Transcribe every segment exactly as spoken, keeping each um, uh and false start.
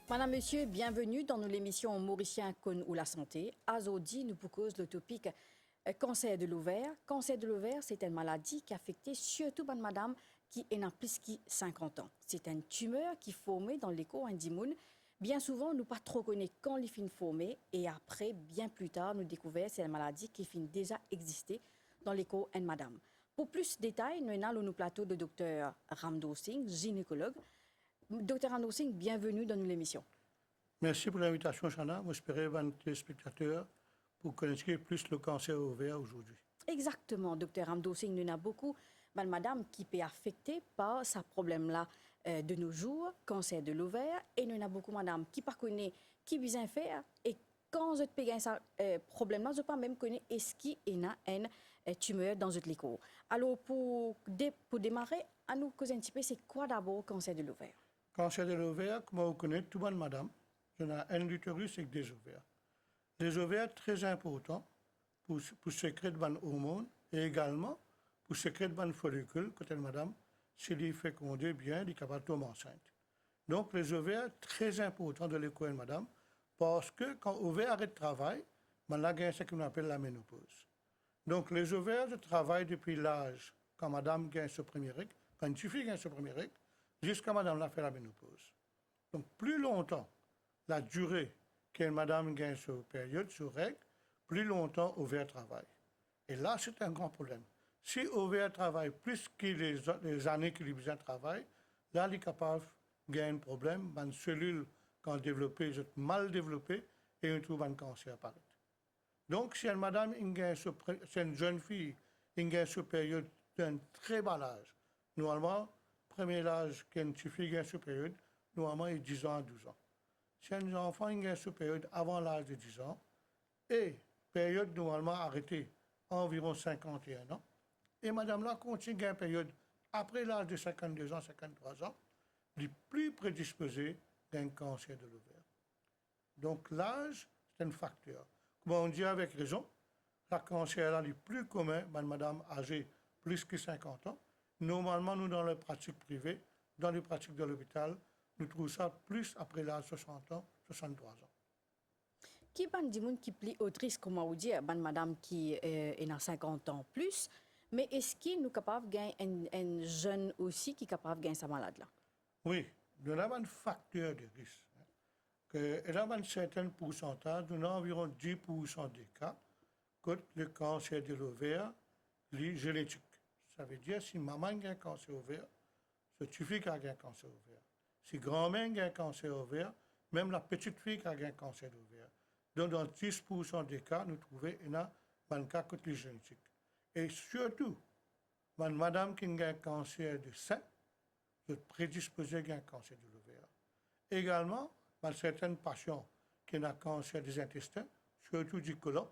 Madam, mesie, bienveni dan nou lemision Morisien konn ou lasante. Azordi, nou pou koz lor topik, eh, kanser de lover. Kanser de lover, se enn maladi ki afekte sirtou bann madam ki ena plis ki sinkant an. Se enn timer ki forme dan lekor enn dimoun. Bien souvan, nou pa tro kone kan li finn forme e apre, bien pli tar, nou dekouver se enn maladi ki finn deza existe dan lekor enn madam. Pou plis detay, nou ena lor nou plato le dokter Ramdoor Singh, zinekolog. Dokter Ramdoor Singh, bienveni dan nou lemision. Mersi pou linvitasion, Shana. Mo espere bann telespektater pou konn enn tipe plis lor kanser over azordi. Exakteman, dokter Ramdoor Singh, nou ena boukou bann madam ki pe afekte par sa problem la, eh, de nos jours, kanser de lover, e nou ena boukou madam ki pa kone ki bizin fer, e kan zot pe gagn sa, eh, problem la, zot pa mem kone eski ena enn, eh, timer dan zot lekor. Alor, pou de-, pou demare, anou koz enn tipe, se kwa dabor kanser de lover? Kanser de lover, kouma ou kone, tou bann madam, zot ena enn literis ek de zover. Lezover tre inportan pou, pou sekret bann ormonn e egalman pou sekret bann folikil kot enn madam, si li fekonde bien, li kapav tom ansint. Donk, lezover tre inportan dan lekor enn madam, parski kan over aret travay, bann la gagn seki nou apel lamenopoz. Donk, lezover, zot travay depi laz kan madam gagn so premie reg, kan enn tifi gagn so premie reg, ziska madam la fer lamenopoz. Donk, pli lontan ladire ki enn madam gagn so period, so reg, pli lontan over travay. E la, se enn gran problem. Si over travay plis ki leza-, lezane ki li bizin travay, la, li kapav gagn problem, bann selil kan devlope, zot mal devlope, e nou trouv bann kanser paret. Donk, si enn madam inn gagn so pre-, si enn zenn fi inn gagn so period dan enn tre ba laz, normalman, premie laz ki enn tifi gagn so period, normalman, e diz an a douz an. Si enn zanfan inn gagn so period avan laz de diz an, e period normalman arete anviron sinkant e enn an, e madam la kontign gagn period apre laz de sinkant de an, sinkant trwa an, li pli predispoze gagn kanser de lover. Donk, laz, se enn fakter. Kouma ou dir avek rezon, sa kanser la, li pli komin bann madam aze plis ki sinkant an. Normalman, nou, dan le pratik prive, dan le pratik dan lopital, nou trouv sa plis apre laz swasant an, swasant trwa an. Ki bann dimoun ki pli o risk, kouma ou dir, bann madam ki, eh, ena sinkant an plis, me eski nou kapav gagn enn, enn zenn osi ki kapav gagn sa malad la? Wi, nou ena bann fakter de risk, en. Ke ena bann sertenn poursantaz, nou ena anviron dis poursan de ka kot le kanser de lover, li zenetik. Savedir, si mama inn gagn kanser over, so tifi kapav gagn kanser over. Si granmer inn gagn kanser over, mem lapetit fi kapav gagn kanser de lover. Donk, dan dis poursan de ka, nou trouve ena bann ka kot li zenetik. E sirtou, bann madam ki inn gagn kanser de sin, zot predispoze gagn kanser de lover. Egalman, bann sertenn pasian ki ena kanser de zintestin, sirtou di kolon,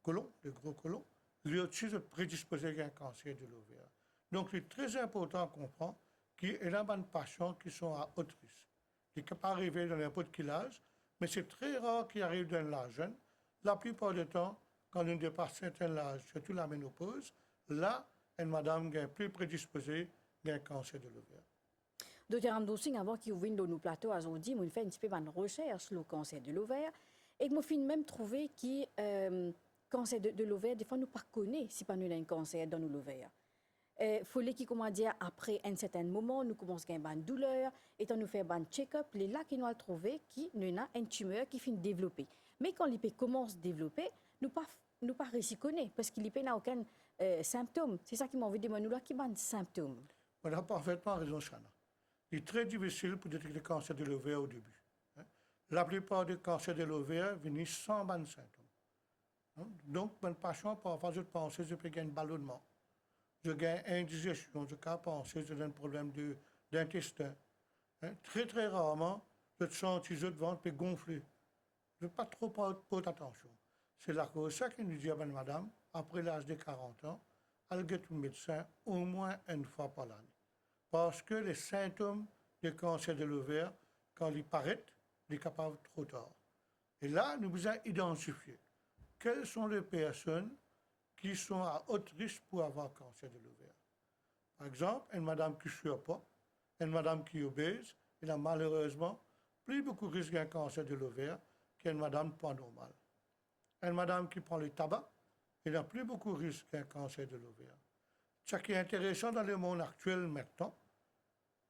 kolon, le gro kolon, li osi zot predispoze gagn kanser de lover. Donk, li tre inportan konpran ki ena bann pasian ki son a o risk. Li kapav arive dan ninport ki laz, me se tre rar ki ariv dan enn laz zenn. Laplipar de tan, kan nou depas sertenn laz, sirtou lamenopoz, la, enn madam gagn pli predispoze gagn kanser de lover. Dokter Ramdoor Singh, avan ki ou vinn lor nou plato azordi, mo'nn fer enn tipe bann resers lor kanser de lover, ek mo finn mem trouve ki, eh, kanser de, de lover, defwa nou pa kone si pa nou ena enn kanser dan nou lover. Eh, fode ki, kouma dir, apre enn sertenn moman, nou koumans gagn bann douler, letan nou fer bann check-up, lerla ki nou al trouve ki nou ena enn timer ki finn devlope. Me kan li pe koumans devlope, nou pa, nou pa resi kone, parski li pena okenn, eh, sinptom. Se sa ki mo anvi demann ou la, ki bann sinptom? Ou ena parfetman rezon, Shana. Li tre difisil pou detekte kanser de lover o debi, en. Laplipar de kanser de lover vini san bann sintom. Donk, bann pasian, parfwa, zot panse zot pe gagn balonnman. Zot gagn indizestion, zot kapav panse zot ena enn problem de, dintestin. En, tre, tre rarman, zot santi zot vant pe gonfle. Zot pa tro port, port atansion. Se lakoz sa ki nou dir bann madam, apre laz de karant an, al get ou medsin omwin enn fwa par lane. Parski le sintom de kanser de lover, kan li paret, li kapav tro tar. E la, nou bizin idantifie kel son le personn ki son a o risk pou avoir kanser de lover. Par exanp, enn madam ki sirpwa, enn madam ki obez, ena malerezman pli boukou risk gagn kanser de lover ki enn madam pwa normal. Enn madam ki pran letaba, ena pli boukou risk gagn kanser de lover. Seki interesan dan lemond aktiel aster,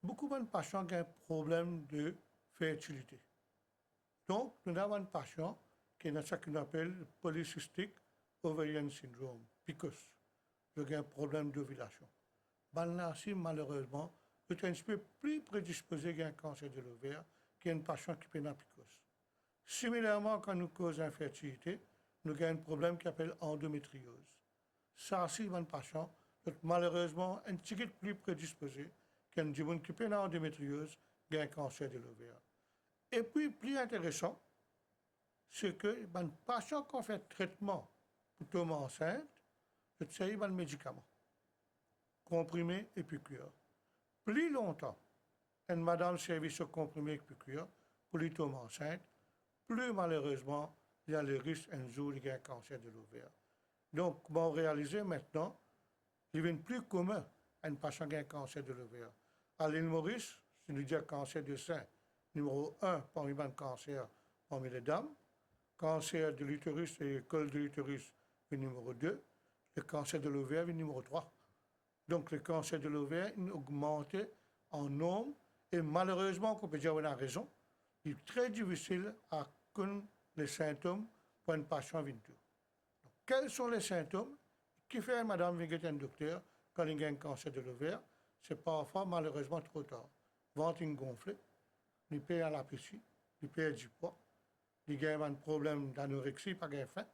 boukou bann pasian gagn problem de fertilite. Donk, nou ena bann pasian ki ena seki nou apel polycystic ovarian syndrome, PCOS. Zot gagn problem dovilasion. Bannla osi, malerezman, zot enn tipe pli predispoze gagn kanser de lover ki enn pasian ki pena PCOS. Similerman, kan nou koz infertilite, nou gagn enn problem ki apel andometrioz. Sa osi, bann pasian, zot malerezman enn tigit pli predispoze ki enn dimoun ki pena andometrioz gagn kanser de lover. Epi, pli interesan, se ki bann pasian ki fer tretman pou tom ansint, zot servi bann medikaman, konprime e pikir. Pli lontan enn madam servi so konprime ek pikir pou li tom ansint, pli malerezman, li ena lerisk enn zour li gagn kanser de lover. Donk, kouma ou realize aster, li vinn pli komin enn pasian gagn kanser de lover. A Lil Moris, si nou dir kanser de sin, nimero in parmi bann kanser parmi ledam, kanser de literis e kol de literis vinn nimero de, le kanser de lover vinn nimero trwa. Donk, le kanser de lover inn ogmante an nonb e malerezman, kan ou pe dir ou ena rezon, li tre difisil a konn le sintom pou enn pasian vinn tou. Donk, kel son le sintom? Kifer madam vinn get enn dokter kan li gagn kanser de lover? Se parfwa, malerezman, tro tar. Vant inn gonfle, li pe al lapisi, li perdi pwa, li gagn bann problem danoreksi, pa gagn fin,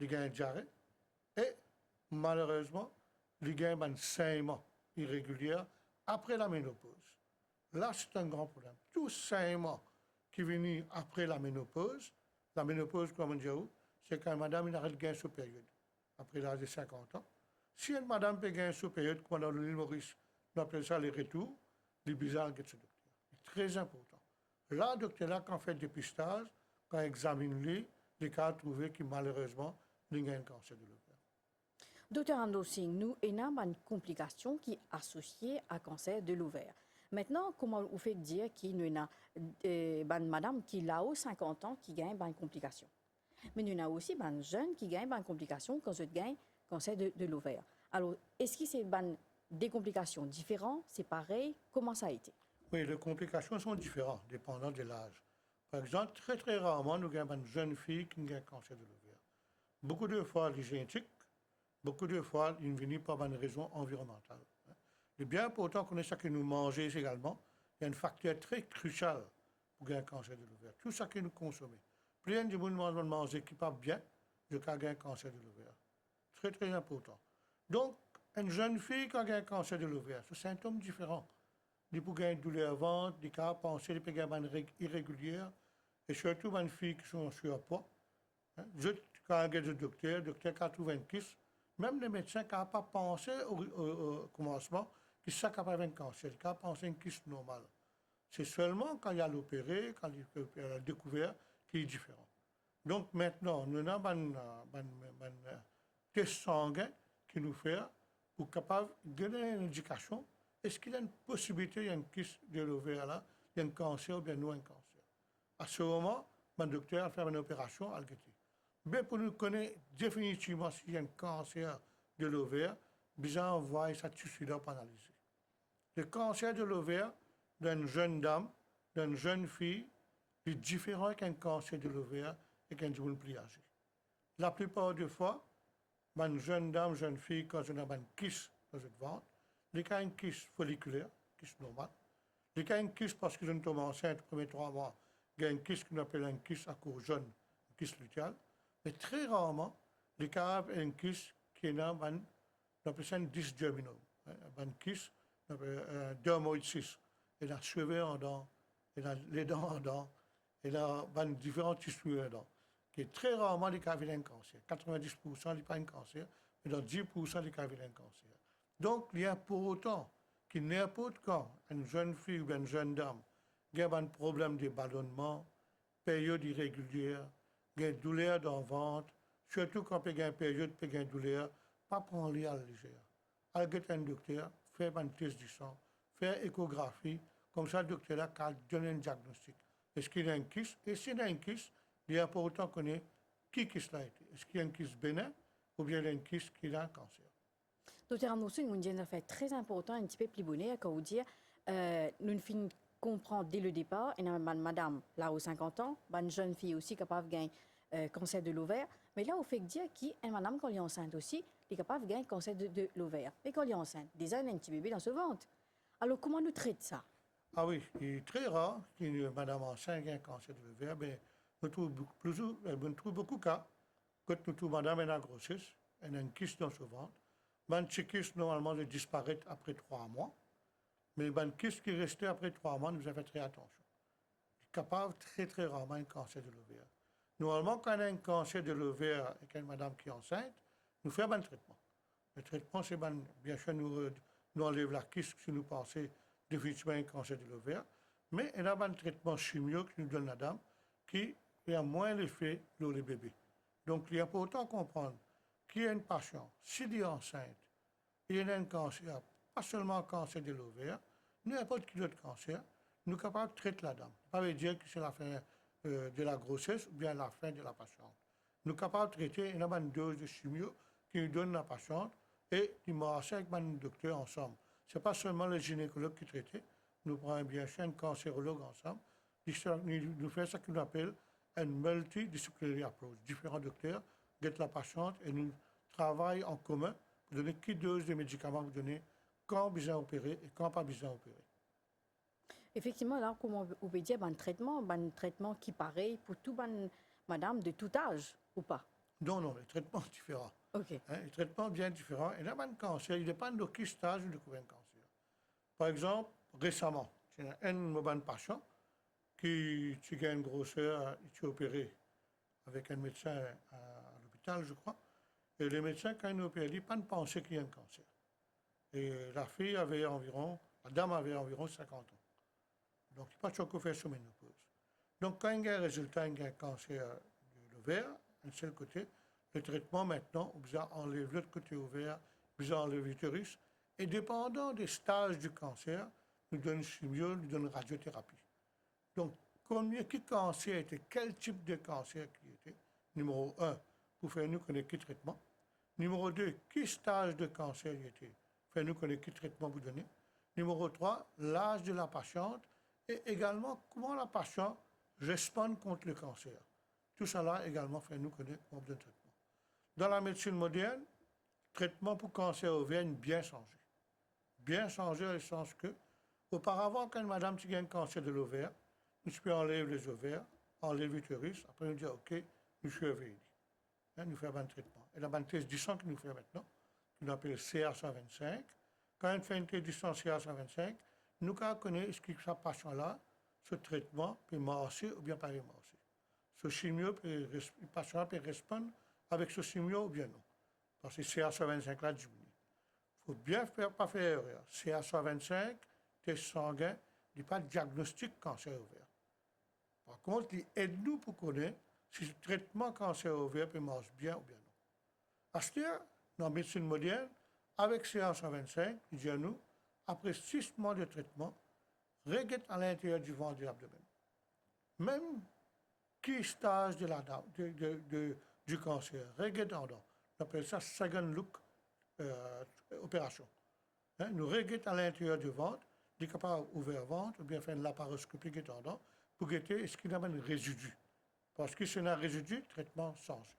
li gagn diare, e, malerezman, li gagn bann segnman iregilie apre lamenopoz. La, se enn gran problem. Tou segnman ki vini apre lamenopoz, lamenopoz, kouma mo dir ou, se kan madam inn aret gagn so period, apre laz de sinkant an. Si enn madam pe gagn so period, kouma dan Lil Moris, nou apel sa le retour, li bizin al get so dokter. Li tre inportan. La, dokter la kan fer depistaz, kan examinn li, li kapav trouve ki malerezman, li gagn kanser de lover. Dokter Arnaud Singh, nou ena bann konplikasion ki asosie a kanser de lover. Aster, kouma ou fek dir ki nou ena, eh, bann madam ki lao sinkant an ki gagn bann konplikasion. Me nou ena osi bann zenn ki gagn bann konplikasion kan zot gagn kanser de, de lover. Alor, eski se bann de konplikasion diferan, se parey, kouma sa ete? Wi, le konplikasion son diferan, depandan de laz. Par exanp, tre, tre rarman, nou gagn bann zenn fi ki gagn kanser de lover. Boukou de fwa, li zenetik, boukou de fwa, li vini par bann rezon anvironmantal. Li bien inportan kone seki nou manze egalman, li enn fakter tre krisial pou gagn kanser de lover. Tou seki nou konsome. Pli enn dimoun manz bann manze ki pa bien, li kapav gagn kanser de lover. Tre, tre inportan. Donk, enn zenn fi kan gagn kanser de lover, so sintom diferan. Li pou gagn douler vant, li kapav panse li pe gagn bann reg iregilie, e sirtou bann fi ki son sirpwa. Hein, zot, kan zot al get zot dokter, dokter kapav trouv enn kis. Mem lemedsin kapav pa panse o, o, o komansman ki sa kapav enn kanser, li kapav panse enn kis normal. Se selman kan li al opere, kan li, li al dekouver ki li diferan. Donk, aster, nou ena bann, bann, bann, eh, tes sangin ki nou fer pou kapav donn enn indikasion, eski li ena enn posibilite, li ena enn kis de lover la, li ena enn kanser oubien non enn kanser. A se moman, bann dokter al fer bann operasion, al gete. Me pou nou kone definitivman si li ena enn kanser de lover, bizin anvway sa tisi la pou analize. Le kanser de lover dan enn zenn dam, dan enn zenn fi, li diferan ek enn kanser de lover ek enn dimoun pli aze. Laplipar de fwa, bann zenn dam, zenn fi, kan zot ena bann kis dan zot vant, li kapav enn kis folikiler, kis normal. Li kapav enn kis parski zot inn tom ansint, premie trwa mwa, gagn enn kis ki nou apel enn kis akour zonn, enn kis litial. Me tre rarman, li kapav enn kis ki ena bann, nou apel sa enn dysgerminome, hein, bann kis, nou apel, eh, dermoid cyst. Ena seve andan, ena ledan andan, ena bann diferan tisi andan. Ki tre rarman li kapav vinn enn kanser. Katreven-dis poursan li pa enn kanser, me dan dis poursan li kapav vinn enn kanser. Donk, li inportan ki ninport kan enn zenn fi oubien enn zenn dam gagn bann problem de balonnman, period iregilie, gagn douler dan vant, sirtou kan pe gagn period, pe gagn douler, pa pran li a lelezer. Al get enn dokter, fer bann tes disan, fer ekografi, koumsa dokter la kapav donn enn diagnostik. Eski li ena enn kis? E si li ena enn kis, li inportan kone ki kis la ete. Eski li ena enn kis benin oubien li ena enn kis ki ena kanser? Dokter Amdossing, ou dir enn zafer tre inportan, enn tipe pli boner, kan ou dir, eh, nou finn konpran de le depar, ena bann madam lao sinkant an, bann zenn fi osi kapav gagn, eh, kanser de lover, me la ou fek dir ki enn madam kan li ansint osi, li kapav gagn kanser de, de lover. E kan li ansint, deza ena enn ti bebe dan so vant. Alor, kouma nou tret sa? Ah wi, li tre rar ki enn madam ansint gagn kanser de lover, me nou trouv boukou, pli, eh, nou trouv boukou ka, kot nou trouv madam ena groses, ena enn kis dan so vant. Bann ti kis, normalman, li disparet apre trwa mwa, me bann kis ki reste apre trwa mwa, nou bizin fer tre atansion. Li kapav tre, tre rarman enn kanser de lover. Normalman, kan ena enn kanser de lover ek enn madam ki ansint, nou fer bann tretman. Le tretman, se bann, biensir, nou, nou anlev lakis si nou panse definitivman enn kanser de lover, me ena bann tretman simio ki nou donn ladam ki ena mwin lefe lor lebebe. Donk, li inportan konprann ki enn pasian, si li ansint, li ena enn kanser, pa selman kanser de lover, ninport ki lot kanser, nou kapav tret ladam. Pa ve dir ki se lafin, eh, de lagroses oubien lafin de lapasiant. Nou kapav trete, ena bann doz de simio ki nou donn lapasiant e li marse avek bann dokter ansam. Se pa selman le ginekolog ki trete, nou pran biensir enn kanserolog ansam, nou, nou fer seki nou apel enn multidisciplinary approach. Diferan dokter get lapasiant e nou travay an komin pou done ki doz de medikaman pou done, kan bizin opere e kan pa bizin opere. Efektivman, la, kouma ou pe dir, bann tretman, bann tretman ki parey pou tou bann madam de tou az, ou pa? Non, non, le tretman diferan. Ok. Hein, le tretman bien diferan. Ena bann kanser, li depann de ki staz nou dekouver enn kanser. Par exanp, resaman, ti ena enn mo bann pasian ki ti gagn groser, li ti opere avek enn medsin a, a lopital, je crois. E le medsin, kan li oper li, pa'nn panse ki li ena kanser. E lafi ave anviron, ladam ave anviron sinkant an. Donk, li pa ti ankor fer so menopoz. Donk, kan li gagn rezilta, li gagn kanser de lover, enn sel kote, le tretman, mintnan, ou bizin anlev lot kote lover, bizin anlev literis, e depandan de staz di kanser, nou donn simio, nou donn radioterapi. Donk, konbien ki kanser ete, kel tip de kanser ki ete, nimero enn, pou fer nou kone ki tretman. Nimero de, ki staz de kanser li ete, fer nou kone ki tretman pou done. Nimero trwa, laz de lapasiant e egalman kouma lapasian responn kont le kanser. Tousala egalman fer nou kone kouma pou donn tretman. Dan lamedsin modern, tretman pou kanser lover inn bien sanze. Bien sanze dan lesans ke, oparavan, kan enn madam ti gagn kanser de lover, nou ti pe anlev lezover, anlev literis, apre nou dir, "Ok, nou sirvey li." Hein, nou fer bann tretman. Ena bann tes disan ki nou fer mintnan, ki nou apel C A san vinn-sink. Kan nou fer enn tes disan C A san vinn-sink, nou kapav kone eski sa pasian la, so tretman pe marse oubien pa pe marse. So simio pe res-, pasian la pe responn avek so simio oubien non. Parski C A san vinn-sink la diminie. Fo bien fer, pa fer erer. C A san vinn-sink, tes sangin, li pa diagnostik kanser lover. Par kont, li ed nou pou kone si tretman kanser lover pe mars bien oubien non. Aster, dan medsin modern, avek C A san vinn-sink, li dir nou, apre sis mwa de tretman, reget alinterier di vant, de labdomenn. Mem ki staz de la, de, de, de, di kanser, reget andan. Nou apel sa second look, eh, operasion. Hein, nou reget alinterier di vant, li kapav ouver vant oubien fer enn laparoskopi, get andan, pou gete eski ena bann rezidi. Parski si ena rezidi, tretman sanze.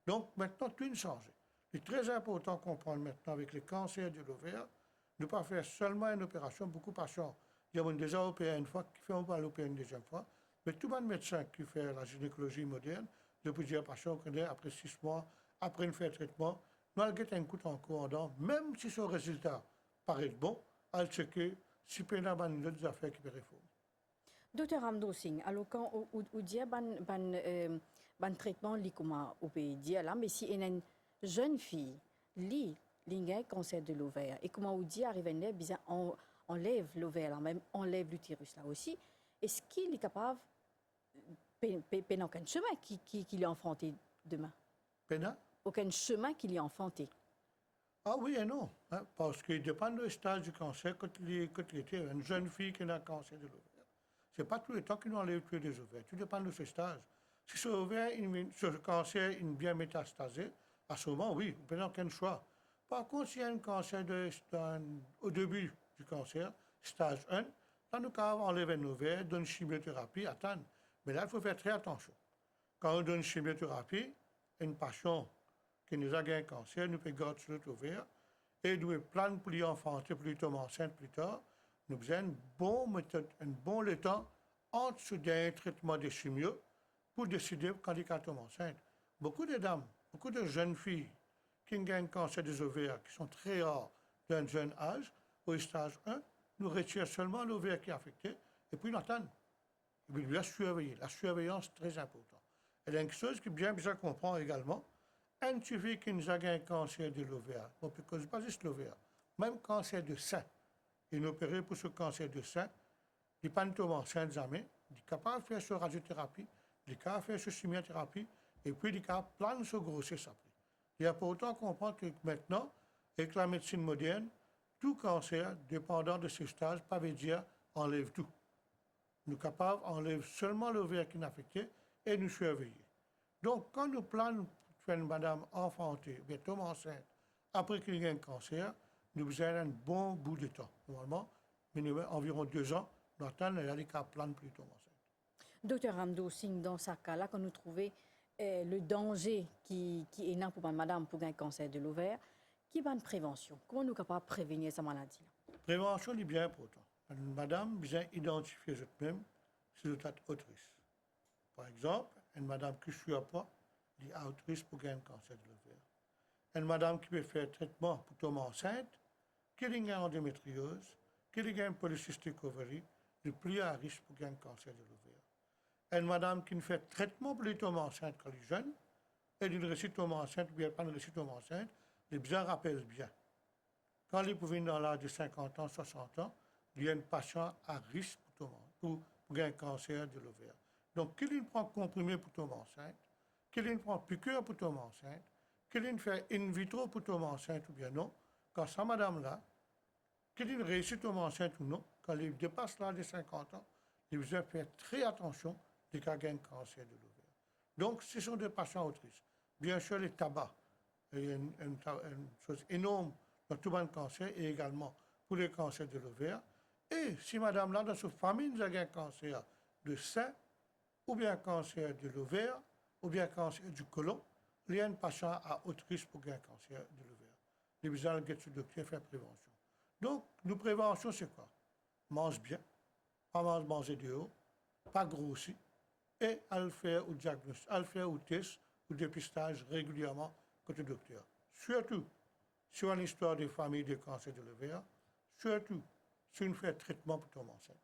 Donk, mintnan, tou inn sanze. Li tre inportan konprann mintnan avek le kanser de lover, nou pa fer selman enn operasion, boukou pasian, dir, "Mo deza opere enn fwa, kifer mo pa al opere enn deziem fwa?" Me tou bann medsin ki fer laginekolozi modern, zot pou dir pasian, "Ou kone, apre sis mwa, apre nou fer tretman, nou al get enn kout ankor andan, mem si so rezilta paret bon, al tcheke si pena bann lot zafer ki pe reforme." Dokter Amdossing, alor kan ou, ou, ou dir bann, bann, eh, bann tretman li kouma ou pe dir la, me si ena enn zenn fi, li, li gagn kanser de lover, e kouma ou dir, ariv enn ler bizin an-, anlev lover la, mem anlev literis la osi, eski li kapav, pe-, pe-, pena okenn semin ki, ki, ki li anfrante demin? Pena? Okenn semin ki li anfrante? Ah wi e non, hein, parski depann de staz di kanser, kot li, kot li ete. Enn zenn fi ki ena kanser de lover, Se pa touletan ki nou anlev tou le de zover, tou depann de so staz. Si so zover inn vinn, so kanser inn bien metastaze, asemoman, wi, ou pena okenn swa. Par kont, si enn kanser de, dan, o debi di kanser, staz enn, la nou kapav anlev enn zover, donn chimioterapi, atann. Me la, fo fer tre atansion. Kan nou donn chimioterapi, enn pasian ki deza gagn kanser, nou pe gard so lot zover, e nou pe plann pou li anfante, pou li tom ansint pli tar, nou bizin enn bon metod, enn bon letan ant so dernie tretman de chimio pou deside kan li kapav tom ansint. Boukou de dam, boukou de zenn fi ki gagn kanser de zover, ki son tre rar, dan enn zenn az, o staz enn, nou retir selman zover ki afekte, epi nou atann. Epi nou bizin sirveye. Lasurveyans tre inportan. E la enn kiksoz ki bien bizin konpran egalman, enn tifi ki deza gagn kanser de lover, mo pe koz pa zis lover, mem kanser de sin, inn opere pou so kanser de sin, li pa'nn tom ansint zame, li kapav fer so radioterapi, li kapav fer so chimioterapi, epi li kapav plann so groses apre. Li inportan konpran ki mintnan, ek lamedsin modern, tou kanser, depandan de so staz, pa vedir anlev tou. Nou kapav anlev selman lover ki inn afekte e nou sirveye. Donk, kan nou plann pou fer enn madam anfante oubien tom ansint apre ki li gagn kanser, nou bizin enn bon bout letan. Normalman, minimem anviron de zan, nou atann, la li kapav plann pou li tom ansint. Dokter Ramdour Singh, dan sa ka la, kan nou trouve, eh, le danze ki, ki ena pou bann madam pou gagn kanser de lover, ki bann prevansion? Kouma nou kapav prevenir sa maladi la? Prevansion, li bien inportan. Bann madam bizin idantifie zot mem si zot a ot risk. Par exanp, enn madam ki sirpwa, li a ot risk pou gagn kanser de lover. Enn madam ki pe fer tretman pou tom ansint, ki li gagn andometrioz, ki li gagn polycystic ovary, li pli a risk pou gagn kanser de lover. Enn madam ki fer tretman pou li tom ansint kan li zenn, e li resi tom ansint oubien pa'nn resi tom ansint, li bizin rapel bien. Kan li pou vinn dan laz de sinkant an, swasant an, li enn pasian a risk pou tom, pou, pou gagn kanser de lover. Donk, ki li pran konprime pou tom ansint, ki li pran piker pou tom ansint, ki li fer in vitro pou tom ansint oubien non, kan sa madam la, ki li reisi tom ansint ou non, kan li depas laz de sinkant an, li bizin fer tre atansion, li kapav gagn kanser de lover. Donk, se son de pasian a ot risk. Biensir, le taba, e enn, enn ta-, enn soz enorm dan tou bann kanser e egalman pou le kanser de lover. E si madam la, dan so fami, deza gagn kanser de sin, oubien kanser de lover, oubien kanser di kolon, li enn pasian a ot risk pou gagn kanser de lover. Li bizin al get so dokter, fer prevansion. Donk, nou prevansion, se kwa? Manz bien, pa manz manze deor, pa grosi, e al fer ou diagnos-, al fer ou tes, ou depistaz regilierman kot ou dokter. Sirtou, si ou ena enn istwar de fami de kanser de lover, sirtou si ou fer tretman pou tom ansint.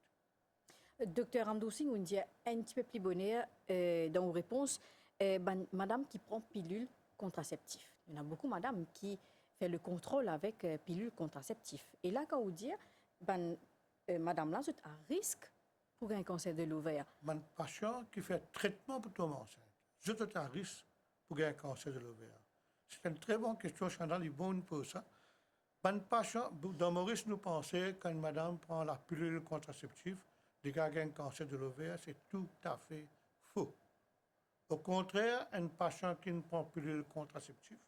Dokter Ramdour Singh, ou dir enn tipe pli boner, eh, dan ou repons, eh, bann madam ki pran pilil kontraseptif. Ena boukou madam ki fer le kontrol avek, eh, pilil kontraseptif. E la, kan ou dir, bann, eh, madam la, zot a risk pou gagn kanser de lover. Bann pasian ki fer tretman pou tom ansint, zot, zot a risk pou gagn kanser de lover? Se enn tre bon kestion, Chantal, li bon ou'nn poz sa. Bann pasian, dan Moris, nou panse, kan enn madam pran lapilil kontraseptif, li kapav gagn kanser de lover, se toutafe fo. Okontrer, enn pasian ki pran pilil kontraseptif,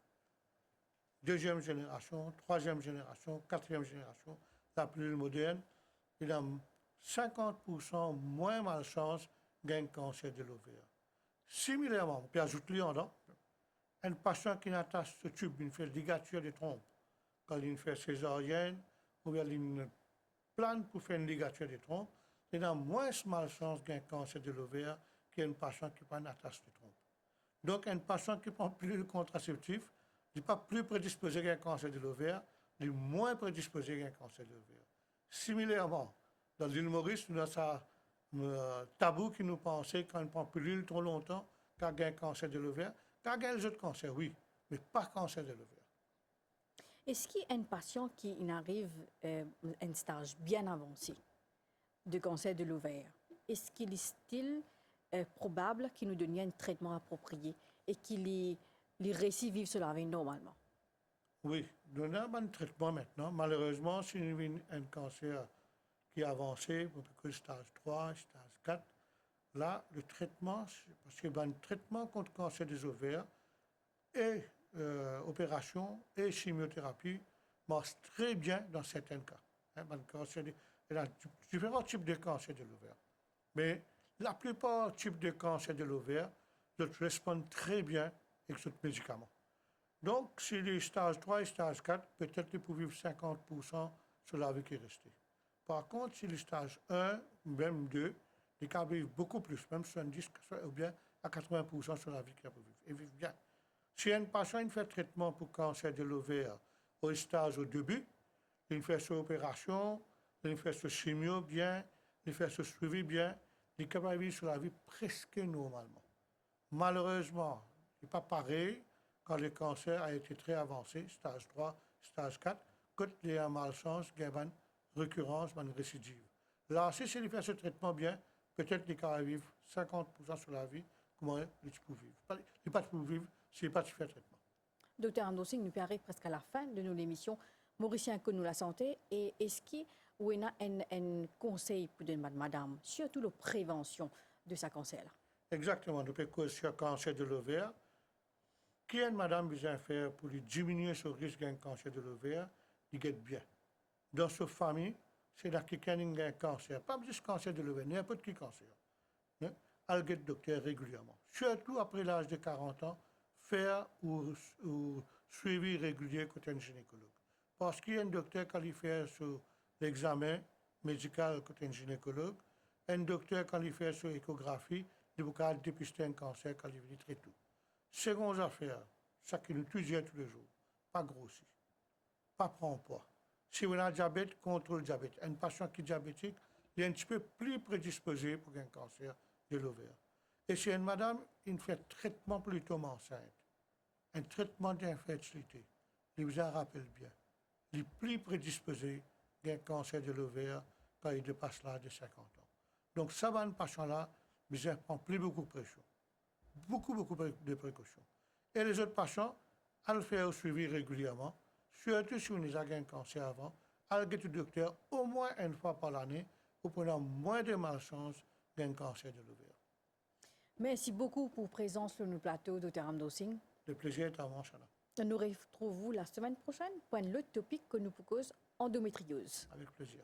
deziem zenerasion, trwaziem zenerasion, katriem zenerasion, lapilil modern, li ena sinkant poursan mwin malsans gagn kanser de lover. Similerman, mo pe azout li andan, enn pasian ki atas so tib, inn fer ligatir de tronp, kan li inn fer sezaryenn, oubien li inn plann pou fer enn ligatir de tronp, li ena mwins malsans gagn kanser de lover ki enn pasian ki pa'nn atas so tronp. Donk, enn pasian ki pran pilil kontraseptif, li pa pli predispoze gagn kanser de lover, li mwin predispoze gagn kanser de lover. Similerman, dan Lil Moris, nou ena sa, eh, tabou ki nou panse, kan pran pilil tro lontan, kapav gagn kanser de lover, kapav gagn lezot kanser, wi, me pa kanser de lover. Eski enn pasian ki inn ariv, eh, enn staz bien avanse de kanser de lover, eski li still, eh, probab ki nou donn li enn tretman apropriye e ki li, li reisi viv so lavi normalman? Wi, nou ena bann tretman mintnan. Malerezman, si li vinn enn kanser ki avanse, mo pe koz staz trwa, staz kat. La, le tretman, se, parski bann tretman kont kanser de zover e, euh, operasion e chimioterapi mars tre bien dan sertin ka. Hein, bann kanser de, ena di-, diferan tip de kanser de lover. Me laplipar tip de kanser de lover, zot responn tre bien ek zot medikaman. Donk, si li staz trwa e staz kat, petet li pou viv sinkant poursan so lavi ki reste. Par kont, si li staz enn, mem de, li kapav viv boukou plis, mem swasanndis oubien a katrevin poursan so lavi ki li pou viv, e viv bien. Si enn pasian inn fer tretman pou kanser de lover o staz o debi, li fer so operasion, li fer so chimio bien, li fer so swivi bien, li kapav viv so lavi preske normalman. Malerezman, li pa parey kan le kanser a ete tre avanse, staz trwa, staz kat, kot li ena malsans gagn bann rekirans, bann residiv. La, si, si li fer so tretman bien, petet li kapav viv sinkant poursan so lavi kouma li ti pou viv. Pa, li pa ti pou viv si li pa ti fer tretman. Dokter Ramdoorsing, nou pe ariv preske a lafin de nou lemision Morisien konn nou lasante, e eski ou ena enn, enn konsey pou donn bann madam, sirtou lor prevansion de sa kanser la? Exakteman, nou pe koz sir kanser de lover. Ki enn madam bizin fer pou li diminie so risk gagn kanser de lover? Li get bien dan so fami, si ena kikenn inn gagn kanser, pa zis kanser de lover, ninport ki kanser, ne, al get dokter regilierman. Sirtou apre laz de karant an, fer ou, ou swivi regilier kot enn zinekolog. Parski enn dokter, kan li fer so lexame medikal kot enn zinekolog, enn dokter, kan li fer so ekografi, li pou kapav depiste enn kanser kan li vini tre tou. Segon zafer, sa ki nou tou dir toulezour, pa grosi, pa pran pwa. Si ou ena diabet, kontrol diabet. Enn pasian ki diabetik, li enn tipe pli predispoze pou gagn kanser de lover. E si enn madam inn fer tretman pou li tom ansint, enn tretman d'infertilite, li bizin rapel bien, li pli predispoze gagn kanser de lover kan li depas laz de sinkant an. Donk, sa bann pasian la bizin pran pli boukou prekosion. Boukou, boukou pre-, de prekosion. E lezot pasian, al fer ou swivi regilierman, sirtou si ou inn deza gagn kanser avan, al get ou dokter omwin enn fwa par lane, ou pou ena mwin de malsans gagn kanser de lover. Mersi boukou pou prezans lor nou plato, Dokter Ramdoorsing. Le plezir est à moi, Chana. Nou retrouv ou lasemenn prosenn pou enn lot topik kot nou pou koz andometrioz. Avec plaisir.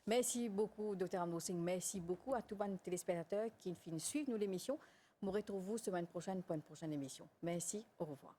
Mersi boukou, Dokter Ramdoorsing. Mersi boukou a tou bann telespektater ki finn swiv nou lemision. Mo retrouv ou semenn prosenn pou enn prosenn emision. Mersi, orevwar.